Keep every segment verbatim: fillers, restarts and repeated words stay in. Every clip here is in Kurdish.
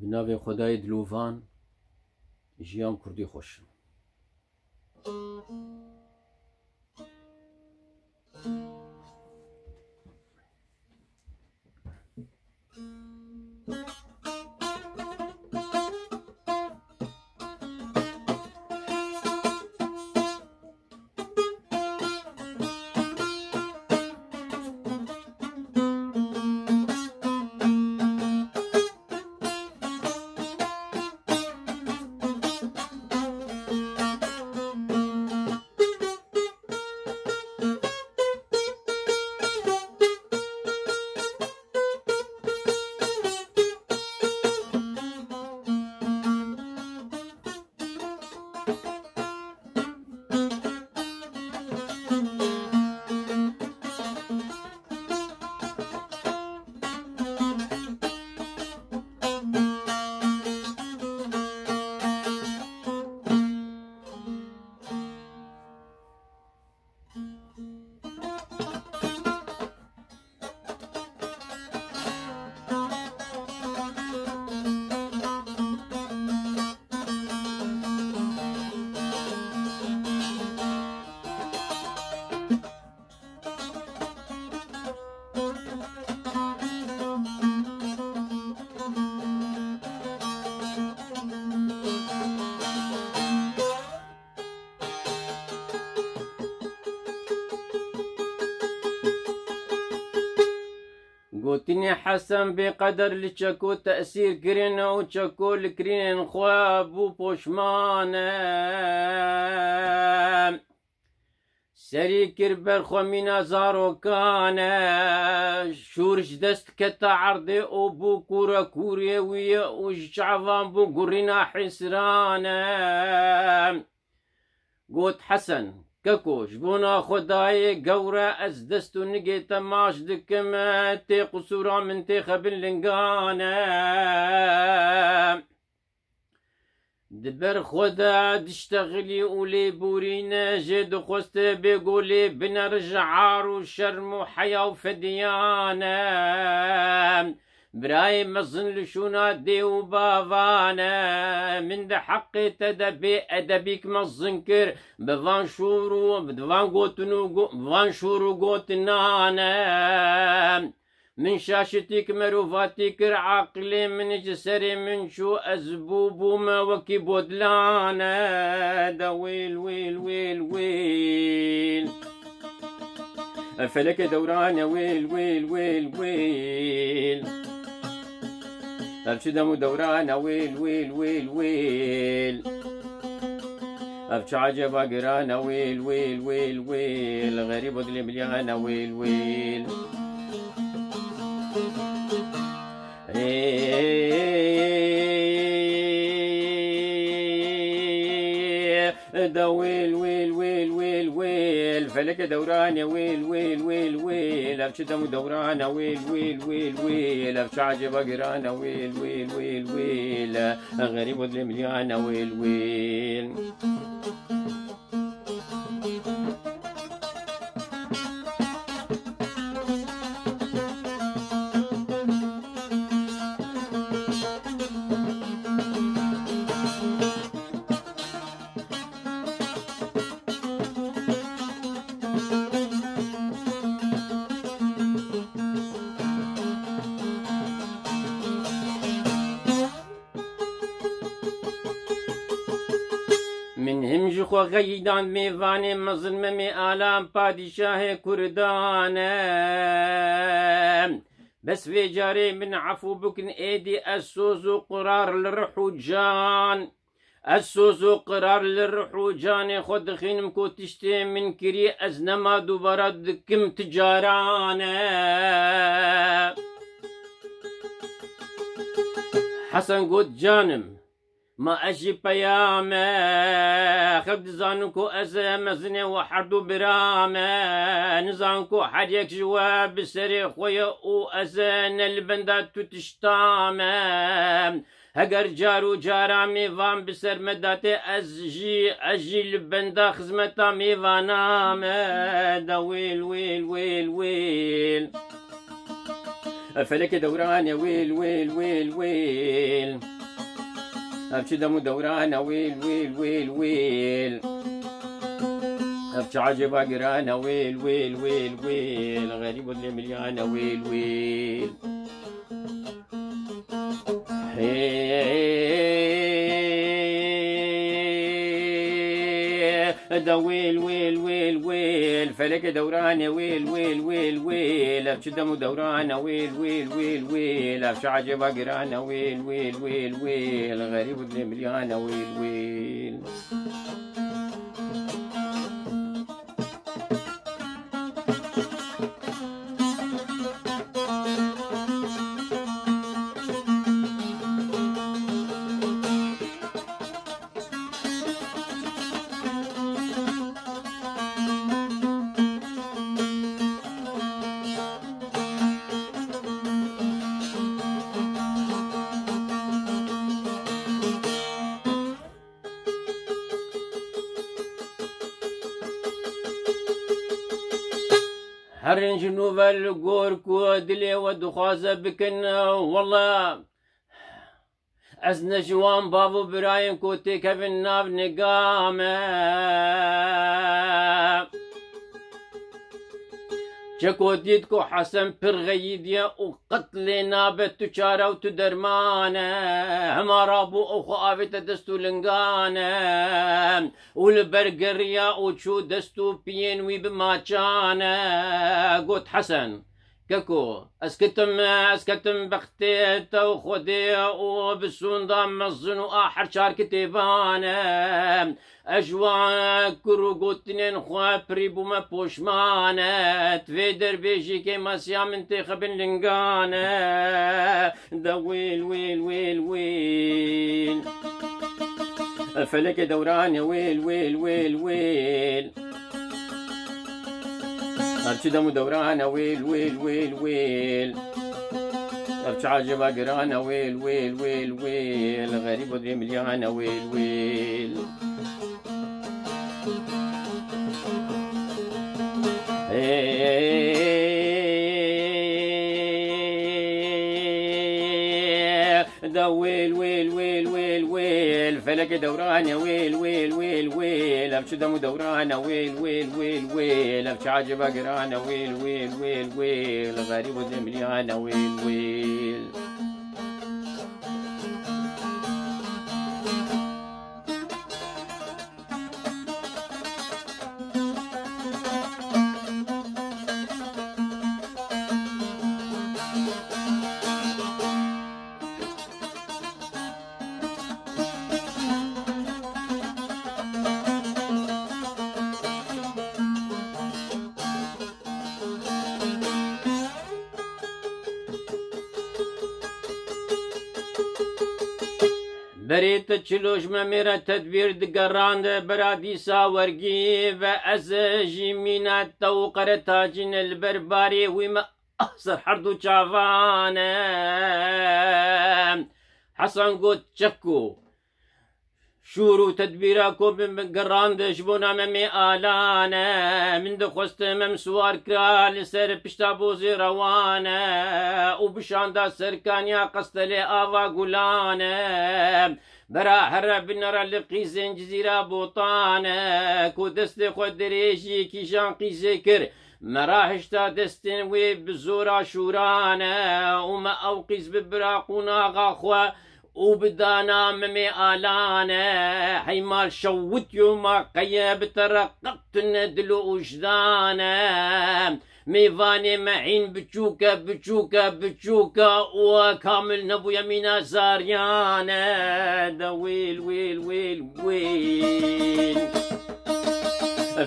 Bi navê Xwedayê dilovan, jiyan kurdî xweş. Gotinê Hesen bê qeder li çeko tesîr kirine û çeko li kirînên xwe bû poşman e. Serî kir ber xwe mîna zarokan e. Şûr ji dest kete erdê û bû kûre kûrê wî ye û ji çavan bû gurîna hêsran e. Got Hesen, keko, ji bona Xwedayê gewre ez dest û nigê te maç dikim, tê qisûra min têxe bin lingan e. Di ber xwe de diştexilî û lêborîn e, jê dixwest bê golê binere ji ar û şerm û heya û fediyan e. Birayê mezin li şûna dê û bavan e, min di heqê te de bê edebîk mezin kir, bi van şûr û bi van gotin û go-, bi van şûr û gotinan e. Min şaşitîk merovatî kir, aqilê min ji serê min çû, ez bû bûme wekî bodlan e, de wêl, wêl, wêl, wêl. Ev feleke dewran e, wêl, wêl, wêl, wêl. Ev çi dem û dewran e, wêl, wêl, wêl, wêl. Ev çi eceba giran e, wêl, wêl, wêl, wêl. Xerîb û dilê milyan e, wêl, wêl. Ê, da wêl, wêl, wêl, wêl, wêl. Feleke dewran e, wêl, wêl, wêl, wêl. Ev çi dem û dewran e, wêl, wêl, wêl, wêl. Ev çi eceba giran e, wêl, wêl, wêl, wêl. Xerîb û dilê milyan e, wêl, wêl. Min him ji xwe xeyîdan mêvanê mezin Memê Alan padîşahê Kurdan e. Bes vê carê min efû bikin, êdî ez soz û qirar li rih û can. Ez soz û qirar li rih û canê xwe dixînim ku tiştê min kirî ez nema dubara dikim ti caran e. Hesen got, canim, ma ez jî peyam e. Xelk dizanin ku ez mezinê we herdu biram e. Nizan ku her yek ji we bi serê xwe ye û ez ne li benda tu tişta me. Heger car û cara mêvan bi ser me datê, ez jî, ez jî li benda xizmeta mêvana me de wêl, wêl, wêl, wêl. Felekê dewran e wêl, wêl, wêl, wêl. Ev çi dem û dewran e wêl, wêl, wêl, wêl. Ev çi ecêba giran e wêl, wêl, wêl, wêl. Xerîb û dilê milyan e wêl, wêl. Hê de wêl, wêl, wêl, wêl. Felekê dewran e wêl, wêl, wêl, wêl. Ev çi dem û dewran e wêl, wêl, wêl, wêl. Ev çi ecêba giran e wêl, wêl, wêl, wêl. Xerîb û dilê milyan e wêl, wêl. Herin ji nû ve li gor ku dilê we dixwaze bikin, wela ez ne ji wan bav û birayên ku têkevin nav niga me. Çeko dît ku Hesen pir xeyidiye û qet lê nabe tu çare û tu derman e. Hema rabû û xwe avête dest û lingan e. Û li ber geriya û çû dest û piyên wî bi maçan e. Got Hesen, Keko, ez ketim, ez ketim bextê te û Xwedê û bi sonda mezin û a her çar kitêban e. Ez ji wan kur û gotinên xwe pirî bûme poşman e. Di vê derbê jî kêmasiya min têxibin lingan e. De wêl, wêl, wêl, wêl. Felekê dewran e wêl, wêl, wêl, wêl. Ev çi dem û dewran e wêl, wêl, wêl, wêl. Ev çi ecêba giran e wêl, wêl, wêl, wêl. Xerîb û dilê milyan e wêl, wêl. Ê, de wêl, wêl, wêl, wêl, wêl. Felekê dewran e wêl, wêl, wêl, wêl. Ev çi dem û dewran e wêl, wêl, wêl, wêl. Ev çi ecêba giran e wêl, wêl, wêl, wêl. Xerîb û dilê milyan e wêl, wêl. Berê te çilo ji me mêre tedbîr digerand, bera dîsa wergî ve ez jî mîna te û qere tacîn li ber barê wî me ah ser herdu çavan e. Hesan got, Çeko, şûr û tedbîra ku min gerand ji bona Memê Alan e. Min dixwest Mem siwar kira li ser pişta bozê rewan e û bişanda ser kaniya qestelê ava gulan e. Bera here binere li qîzên Cizîra Botan e ku destê xwe dirêjî kîjan qîzê kir. Me rahişta destên wê bi zora şûran e û me ew qîz bi bira qûnaxa xwe û bi dana Memê Alan e. Hey mal şewitiyo ma qeye bi te re qet tune dil û wijdan e. Mêvanê me hîn biçûk e, biçûk e, biçûk e û kamil nebûye mîna zariyan e. De wêl, wêl, wêl, wêl.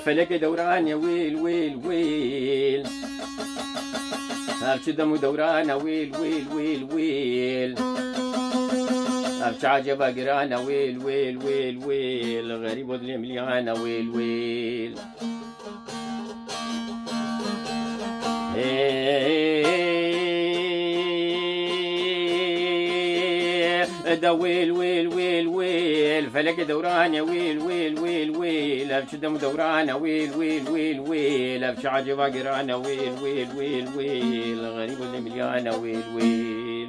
Felekê dewran e wêl, wêl, wêl. Her çi dem û dewran e wêl, wêl, wêl, wêl. Ev çi ecêba giran e wêl, wêl, wêl, wêl. Xerîb û dilê milyan e wêl, wêl. Ê, Da wêl, wêl, wêl, wêl, felekê dewran e, wêl, wêl, wêl, wêl, ev çi dem û dewran e, wêl, wêl, wêl, wêl, ev çi ecêba giran e, wêl, wêl, wêl, wêl, xerîb û lêmilyan e, wêl, wêl.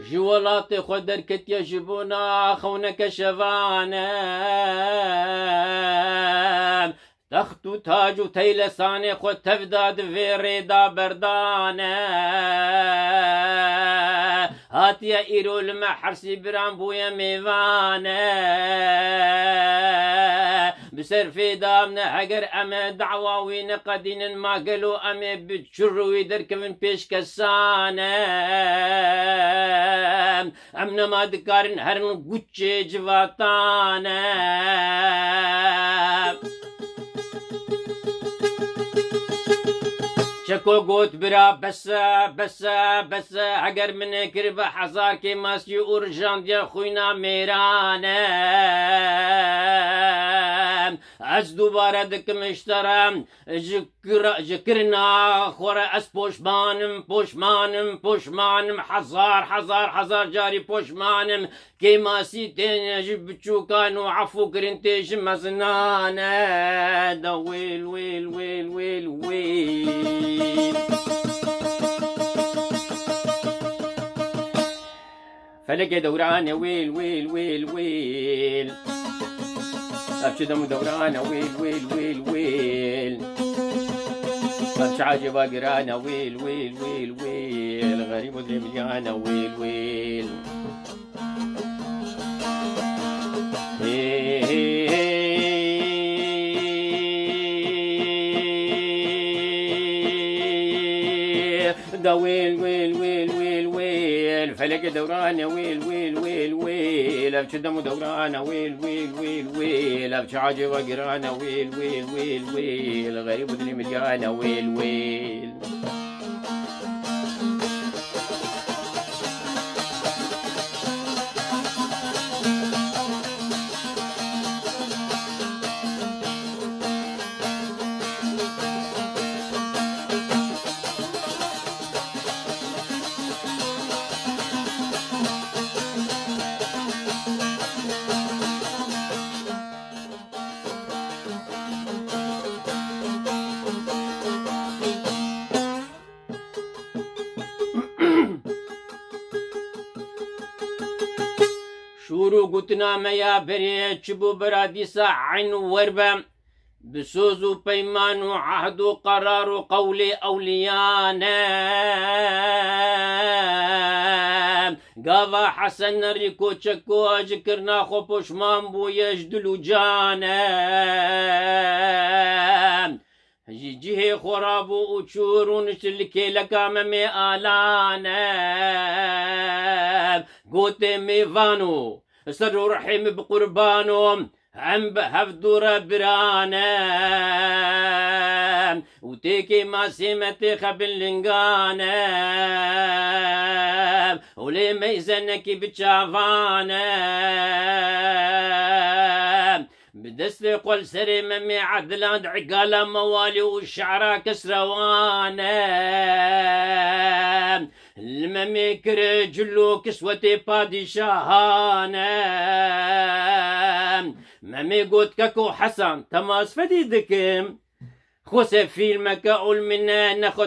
Ji welatê xwe derketiye ji bona xewneke şevan e. Text û tac û teylesanê xwe tev da di vê rê da berdan e. Hatiye îro li me hersî biran bûye mêvan e. Bi ser fê da em ne, heger em ê dawa wî neqedînin, ma gelo em ê bi çi rûyî derkevin pêş kesan e? Em nema dikarin herin guçê civatan e. Çeko got bira bes e, bes e, bes e, heger min ê kiribe hezar kêmasî û rijandiye xwîna mêran e. Ez dubare dikim ji te re, ji kira-, ji kirina xwe re ez poşman im, poşman im, poşman im, hezar, hezar, hezar carî poşman im. Kêmasî têne ji biçûkan û efû kirin tê ji mezinan e. Da wêl, wêl, wêl, wêl, wêl. Felekê dewran e, wêl, wêl, wêl, wêl. Ev çi dem û dewran e, wêl, wêl, wêl, wêl. Ev çi ecêba giran e, wêl, wêl, wêl, wêl. Xerîb û dilê milyan e, wêl, wêl. Hê, hê, hê. Da wêl, wêl, wêl, wêl, wêl. Felekê dewran e, wêl, wêl, wêl, wêl. Ev çi dem û dewran e, wêl, wêl, wêl, wêl. Ev çi ecêba giran e, wêl, wêl, wêl, wêl. Xerîb û dilê milyan e, wêl, wêl. Şûr û gotina me ya berê çi bû bira dîsa eyn wer be. Bi soz û peyman û ehd û qerar û qewlê ewliyan e. Gava Hesen Nerî Koçeko ji kirina xwe poşman bûye ji dil û can e. Ji cihê xwe rabû û çû rûnişt li kêleka Memê Alan e. Gotê mêvano, ser û rihê min bi qurbano, em bi hev dû re biran e. Û têkê masê me têxe bin lingan e. Û lê meyzenekî bi çavan e. Bi destê xwe li serê Memê Edilan di egala mewalî û şara kesrewan e. Li Memê kir cil û kiswetê padîşahan e. Memê got, Keko Hesan, te masfedî dikim. Xwese fîlmeke ol min ne, nexwe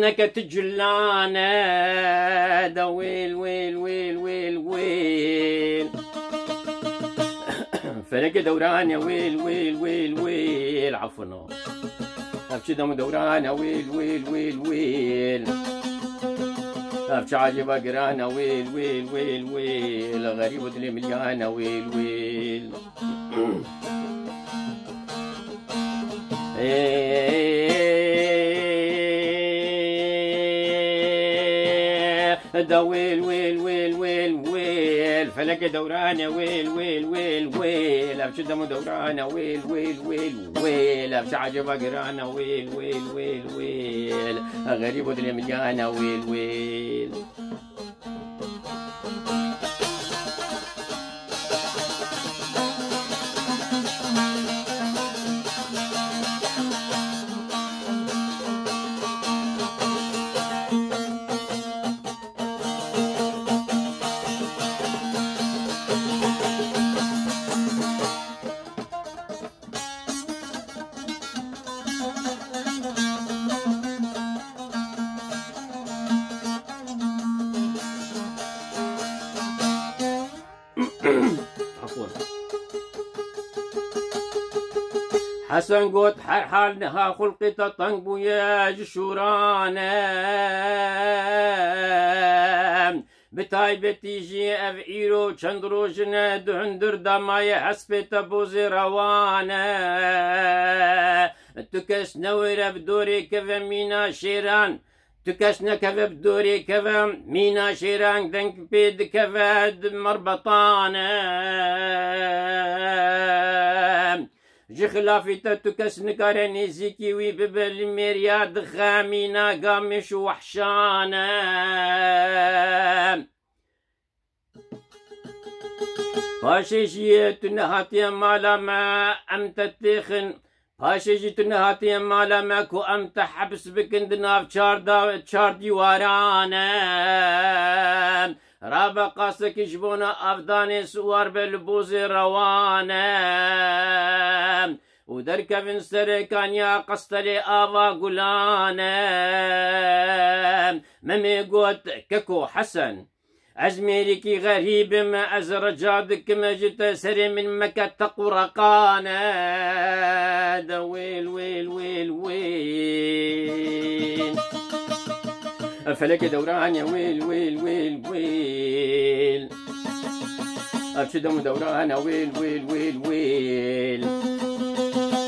neke tu cilane. Da wêl, wêl, wêl, wêl, wêl. Felekê dewran e, wêl, wêl, wêl, wêl. Efûno. Ev çi dem û dewran e, wêl, wêl, wêl, wêl. Ev çi ecêba giran e, wêl, wêl, wêl, wêl. Xerîb û dilê milyan e, wêl, wêl. Da wêl, wêl, wêl, wêl, wêl. Felekê dewran e, wêl, wêl, wêl, wêl. Ev çi dem û dewran e, wêl, wêl, wêl, wêl. Ev çi ecêba giran e, wêl, wêl, wêl, wêl. Xerîb û dilê min yan e, wêl, wêl. Efwan. Hesen got, her hal niha xulqê te teng bûye ji şûran e. Bi taybetî jî ev îro çend roj in e, di hundir de maye hespê te bozê rewan e. Tu kes newêre bi dorê keve mîna şêran. Tu kes nekeve bi dorê keve, mîna şêran deng pê dikeve di merbetan e. Ji xilafî te tu kes nikare nêzîkî wî bibe, li mêriya dixe mîna gamêş û wehşan e. Paşê jî tu nehatiye mala me, em te têxin. Paşê jî tu nehatiye mala me ku em te heps bikin di nav çar da-, çar dîwaran e. Rabe qasekî ji bona avdanê siwar be li bozê rewan e. Û derkevin serê kaniya qestelê ava gulan e. Memê got, Keko Hesen, ez mêrikî xerîb im, ez rica dikim ji te serê min meke teq û reqan e. De wêl, wêl, wêl, wêl. Ev felekê dewran e, wêl, wêl, wêl, wêl. Ev çi dem û dewran e, wêl, wêl, wêl, wêl.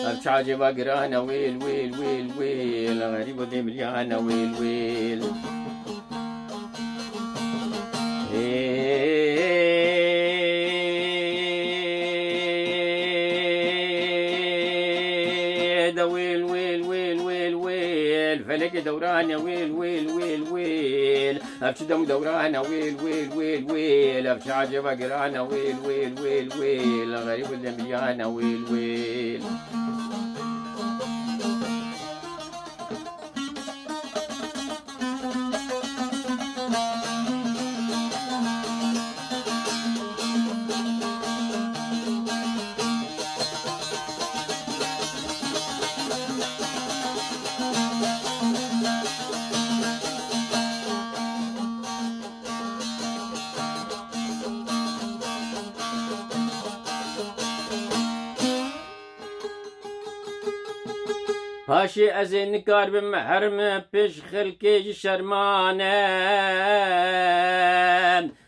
Ev çi ecêba giran e, wêl, wêl, wêl, wêl. Xerîb û dêmiliyan e, wêl, wêl. Ê, de wêl, wêl, wêl, wêl, wêl. Felekê dewran e, wêl, wêl, wêl, wêl. Ev çi dem û dewran e, wêl, wêl, wêl, wêl. Ev çi ecêba giran e, wêl, wêl, wêl, wêl. Xerîb û dêmiliyan e, wêl, wêl. Paşê ez ê nikaribim herim pêş xelkê ji şerman e.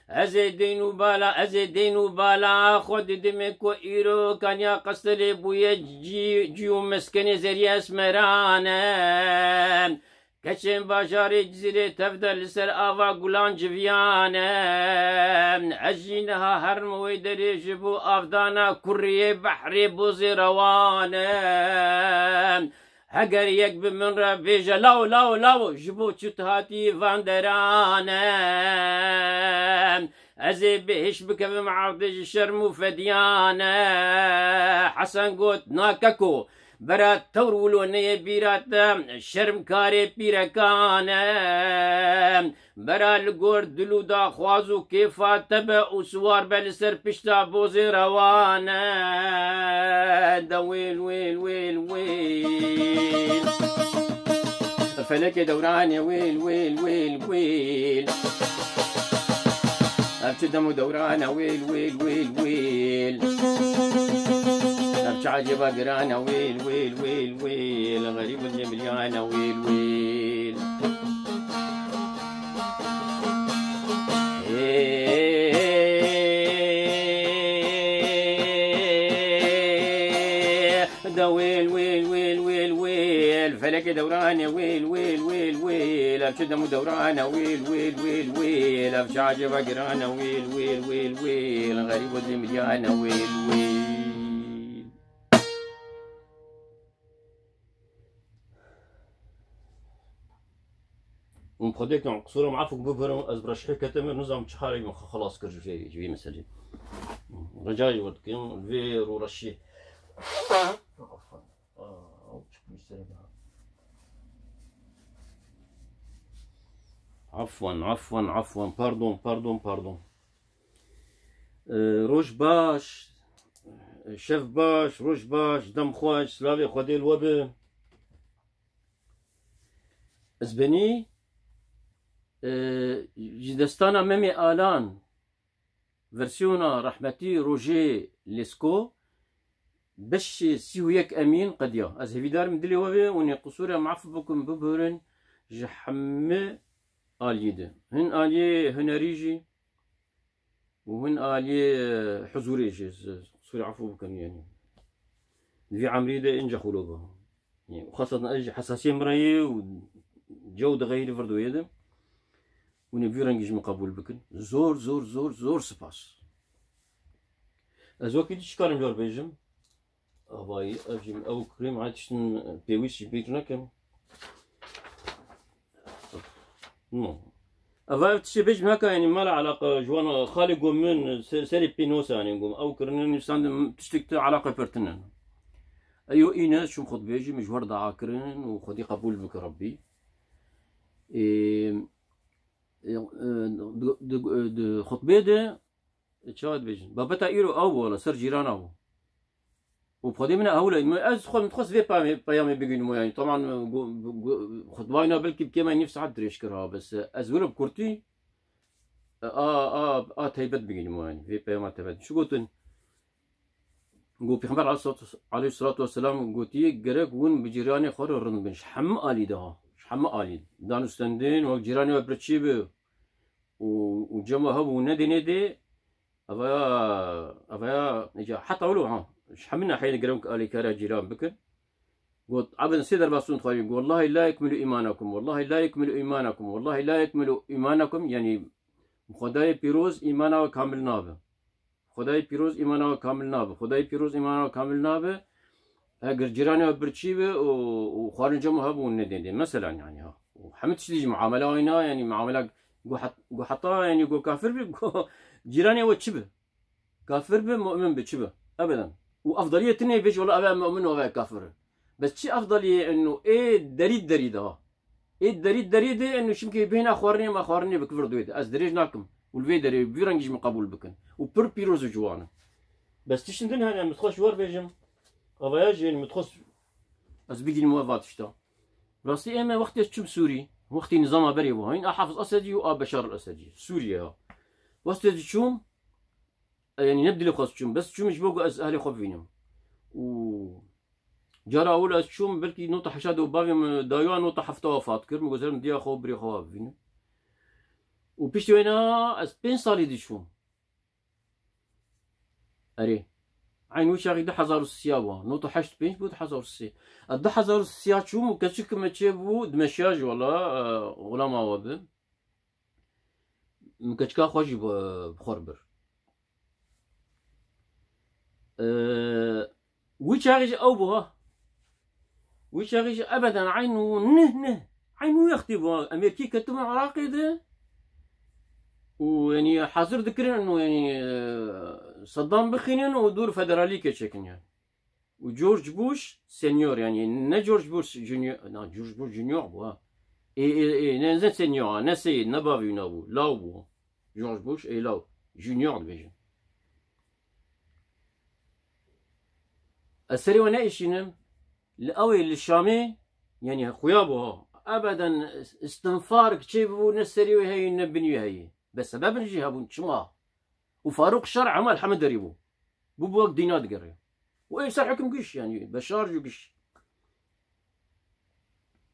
Ez ê deyn û bala, ez ê deyn û bala xwe didimê ku îro kaniya qestelê bûye cî, cî û meskenê zerî esmeran e. Keçên bajarê Cizîrê tev de li ser ava gulan civiyan e. Ez jî niha herim wê derê ji bo avdana kuriyê behrê bozê rewan e. Heger yek bi min re bêje, law, law, law, ji bo çi tu hatî van deran e? Ez ê bihêş bikevim erdê ji şerm û fediyan e. Hesen got, na keko, bera tewr wilo neyê bîra te, şerm karê pîrekan e. Bera li gor dil û daxwaz û kêfa te be û siwar be li ser pişta bozê rewan e. De wêl, wêl, wêl, wêl. Felekê dewran e, wêl, wêl, wêl, wêl. Ev çi dem û dewran e, wêl, wêl, wêl, wêl. Ev çi ecêba giran e, wêl, wêl, wêl, wêl. Xerîb û cemiliyan e, wêl, wêl. Da wêl, wêl, wêl, wêl, wêl. Felekê dewrane wêl, wêl, wêl, wêl. Ev çi dem û dewrane wêl, wêl, wêl, wêl. Ev çi ecêba girane wêl, wêl, wêl, wêl. Xerîb û dimriyane wêl, wêl. Hûn xwedêk qisûra min efû bibirin, ez bi reşhê ketime, nizam çi halê min xelas kir ji vê, ji vê meselê. Rica ji we dikim, vê rûreşî. Afwan, afwan, afwan, pardon, pardon, pardon. Ee, roj baş, şev baş, roj baş, dem xweş, silavê Xwedê li we be. Ez benî, e, ji destana Memê Alan, versiyona rehmetî Rojê Lesko, beşê sî û yek Emîn qediya. Ez hêvîdar im dilê we bê, hûn ê qisûrê min efû bikin, bibirin ji hemî aliyê de. Hin aliyê hunerî jî, û hin aliyê, e, huzûrê jî, z-, qisûrê efû bikin, yanî. Di vî emrî de ince xulûba. Yanî, xaseten ez jî hesasiyê min re yê û cew dixeyî li vir doyê de. Hûn ê vî rengî ji min qebûl bikin. Zor, zor, zor, zor spas. Ez wekî tu çi karim car bêjim? Avayî, ev jî ew kirîm, ay tiştin pêwîst jî bîr nekim. No. Eva ev tiştê bêjim heka, yanî mala eleqa ji wan xalê gom min se-, serê pê nosa, yanî gom ew kirine nivîsandin tiştek tu eleqe pir tune. Eyo îne çûm xutbê jî min ji wer dua kirin û Xwedî qebûl bike Rebbî. Ê, ê, di, di, di xutbê de, çawa dibêjin? Babeta îro ew bû, wala ser cîrana bû. Û bi Xwedê min e hewle, min, ez xwe, min dixwest vê peyamê, peyamê bigihînim we, yanî, teman, go-, go-, xutba wina belkî bi kêma nîv saet dirêj kir ha, bes, e, ez wilo bi kurtî, e, a, a, a taybet bigihînim we, yanî, vê peyama taybet. Çi gotin? Got, Pêxember aleyhissalatu, aleyhissalatu vesselam gotiye, gerek hûn bi cîranê xwe re rind bin. Ji hemî alî de ha, ji hemî alî. Danûstendin, wek cîranê we birçî bi û, û cem we hebû nedê nedê, Evaya, evaya, îca heta wilo ha, ji hemî nahiyê girewk alîkariya cîran bikin. Got, Ebin sê derbasûn dixwarî, got, Wallahî la yekmilu îmanakum, wallahî la yekmilu îmanakum, wallahî la yekmilu îmanakum, yanî Xwedayê pîroz îmana we kamil nabe. Xwedayê pîroz îmana we kamil nabe. Xwedayê pîroz îmana we kamil nabe. Eger cîranê we birçî be û, û xwarin cem we hebû nedê dê. Meselan yanî ha. Û hemî tiştî jî muamela wîna, yanî muamela gu het-, gu heta yanî gu kafir be, gu cîranê we çi be? Kafir be, mu'min be, çi be? Ebeden. Û efdaliyê tune bêj wela ev e mu'min û ev e kafir e. Bes çi efdaliyê eno ê derî derî de ha? Ê derî derî de eno çimkî bêhna xwarinê me xwarinê bi kifir doyê de. Ez dirêj nakim. Û li vê derê bi vî rengî ji min qebûl bikin. Û pir pîroz û ciwan e. Bes tiştin din hene, min dixwest ji we re bêjim. Avaya jî min dixwest ez bigihînim we va tişta. Rastî ê me wextê çûm Sûrî, wextî nizama berê bû. Hîn a Hafiz Esedî û a Beşar el Esedî. Sûriye ha. Wextê çûm, e, yanî ne bi dilê xwe çûm. Bes çûm ji bo ku ez ehlê xwe bivînim. Û cara ewil ez çûm, belkî nota heştê û bavê min dayû a nota hefta wefat kir. Min got, "Ser min diya xwe û birê xwe wa bivînim." Û piştî wêna ez pênc salî diçûm. Erê. Eyn wî çaxî du hezar û sê bû. Nota heşt pênc bû, du hezar û sê. Ez du hezar û sê çûm û keçik me çê bû, dimeşiya jî wela, e, xulama we bi. Min keçika xwe jî bi, bi xwe re bir. E, wî çaxî jî ew bû ha. Wî çaxî jî ebeden eyn û nih nih. Eyn wî wextî bû ha. Emerîkî ketibûn Iraqê de. Û yanî hazir dikirin û yanî, e, Saddam bixînin û dûr federalî keçekin yanî. Û George Bush senior, yanî ne George Bush junior, na, George Bush junior bû ha. Ê, ê, ê, ne, ne senior, ne seyid, ne bavî wina bû, law bû. George Bush, ê law, junior dibêjin. Ez serê we neêşînim, li ew ê li Şamê, yanî xuya bû ha. Ebeden istinfar çê bû, ne serê wê heye, ne binî wê heye. Be sebebin jî hebûn, çima? Û Farûq Şer Emal hemû derî bû. Bû bû wek dîna digerê. Û ê ser hukm giş, yanî Beşar jî giş.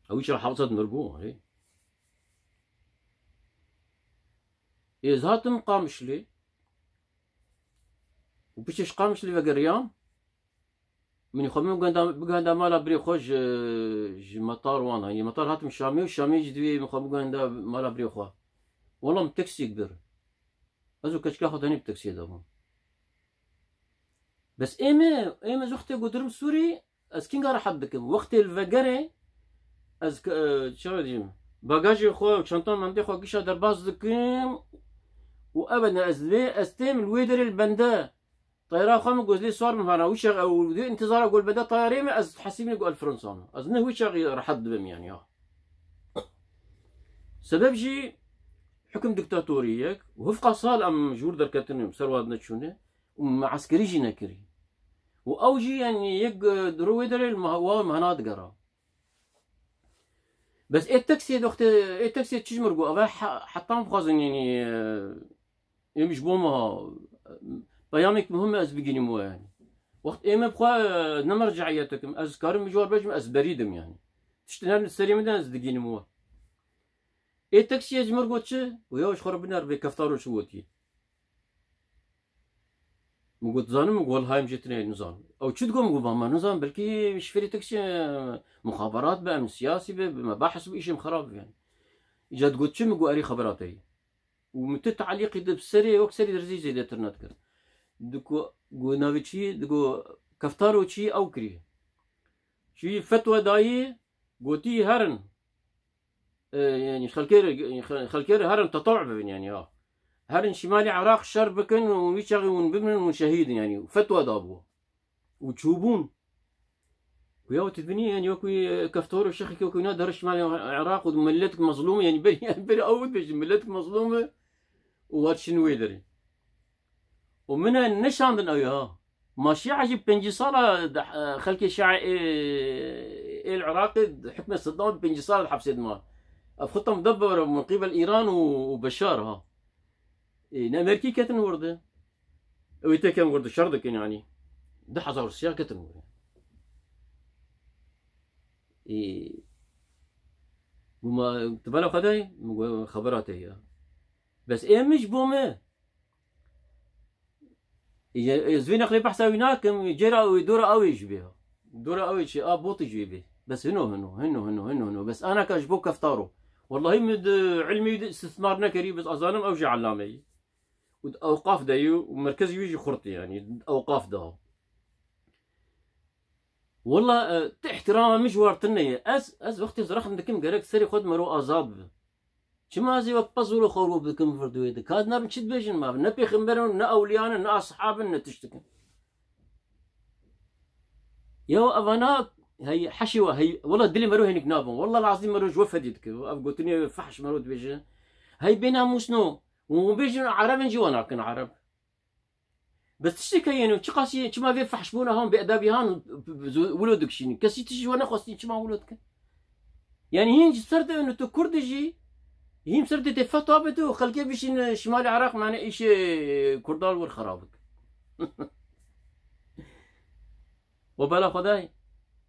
Ew îşa hewsat mir bû, erê. Ê ez hatim Qamişlê. Û piştî ji Qamişlê vegeriyam. Min xwe min bigihenda, bigihenda mala birê xwe ji, ji metar wan. Yanî metar hatim Şamê û Şamê jî divê min xwe bigihenda mala birê xwe. Wela min teksiyek bir. Ez û keçika xwe tenê bi teksiyê de bûm. Bes ê me, ê me ji wextê ku dirim Sûrî, ez kînga rehet dikim. Wextê li vegerê, ez ke-, e, çawa diyim, bagajê xwe û çanta mendê xwe gişa derbas dikim û ebeden ez vê, ez têm li wê derê li bende. Teyra xwe min gozlê sar min hana, wî çax ew dê intizara gol bende tayarê me, ez hesîbî ku el Fransa me. Ez ne wî çaxî rehet dibim yani ya. Sebeb jî hukm diktatorî yek û hifqa sal em ji wir derketin ser wa neçûne û me eskerî jî nekirî. Û ew jî yani yek, e, di ro wê derê li meha-, wa mehna digera. Bes ê teksiyê doxtê, ê teksiyê çi ji mir got? Eve he-, hetan bixwazin yani, e, Êm ji bo me ha, peyamek muhim e ez bigînim we yani. Wext ê me bi xwe, e, ne merceiyet dikim. Ez karim ji war bejim, ez berî dim yani. Tiştin her serê min de ez digînim we. Ê teksiyê ji mir got çi? Û ya ji xwe re binerve keftaro çi gotî. Min got, zanim, min got, welha em jê tine nizan. Ew çi digot, min got, ba me nizan, belkî şifêrê teksiyê, e, muxaberat be, em siyasî be, me bahs bi îşim xerab be yani. Îca digot çi, min got, erî xebera te yî. Û min tu te'lîqî di serê, wek serî derzî zêdetir nedikir. Digo, go navê çi, digo keftaro çi ew kirî. Çi fetwa dayî, gotî herin. E, yani xelkê re, xelkê re herin tetaw bibin yani ya. Herin şimalê Iraq şer bikin û wî çaxê hûn bibin hûn şehîdin yani. Fetwa dabû. Û çûbûn. Ku ya tu dibînî, yani wekî, e, keftor û şexekî wekî wina der şimalê Iraq û miletek mezlûm e, yani berî, yani berî ew dibêjin miletek mezlûm e û wat şin wê derê. Û min e neşandin ew ha. Ma şîa jî pêncî sala de, e, xelkê şîa ê, ê li Iraqê hikmê Seddam pêncî sala di hepsê de ma. Ev xwe tam de bibere min qîbel Îran û, û Beşar ha. Ê, ne Amerîkî ketin wir de. Ew ê tekin wir de şer dikin yani. Du hezar û sî ketin wir. Ê, guma tu bela xwe de, min got, xebera te ya. Bes ê min ji bo me. Ê, ez vê nexlê behsa wî nakim, cêra wî dora ew ê ji bê. Dora ew ê çi, a botî ji wê bê. Bes hino, hino, hino, hino, hino, hino. Bes anaka ji bo keftaro. Wellahî min di ilmî de istismar nekerî, bes azanim ew jî elame yî. Û di ewqaf de yî û merkezî wî jî xurt e, yanî di ewqaf de. Wela, e, ti îhtîrama min ji war tune ye. Ez, ez wextê ziraxim dikim gerek serê xwe di mero azad bibe. Çima ez ê wek pezolo xwe rû bikim vir duê de? Ka nabin çi dibêjin ma? Ne pêxember in, ne ewliya ne, ne ashab in, ne tiştik in. Ya evana hey heşê we hey, wela dilê mero hênik nabin. Wela lazim mero ji we fedî dike. Ev gotinê fehş mero dibêje. Hey bênamûsno. Û bêjin Ereb in jî we nakin Ereb. Bes tiştek heye, çiqas yê, çima vê fehşbûna han, bêedabî han wilo dikişînin? Kesî tişt ji we nexwestî, çima wilo dikin? Yani hîn ji ser de tu Kurd jî, hîn ser de tê fetwa bide û xelkê bişîn şimalê Iraq, mane îşê Kurdan wir xerab bik. We bela Xwedayê.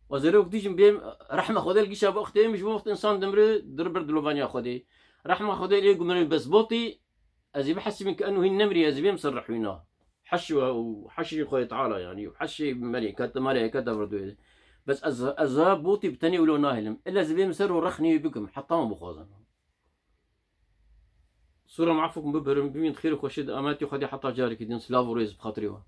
We zerok dijim bêm rehma Xwedê li gişa bi wextê min ji bo wext insan dimri dir bir dilovaniya Xwedê. Rehma Xwedê lê gumirin bes botî, ez ê bihesibim ki eno hîn nemrî, ez ê bêm ser rehwîna. Heşî we û heşî Xwedê Teala yani, û heşî melî, ket, melî, ket devir duyê. Bes ez, ez ha botî bi tenê wilo nahêlim. Illa ez ê bêm ser û rexnî wî bikim, heta min bixwazin. Sura mafuk bibirim, bimîn xêr û xweşî de ametî Xwedê heta carekî din, silav û rêz bi xatirê we.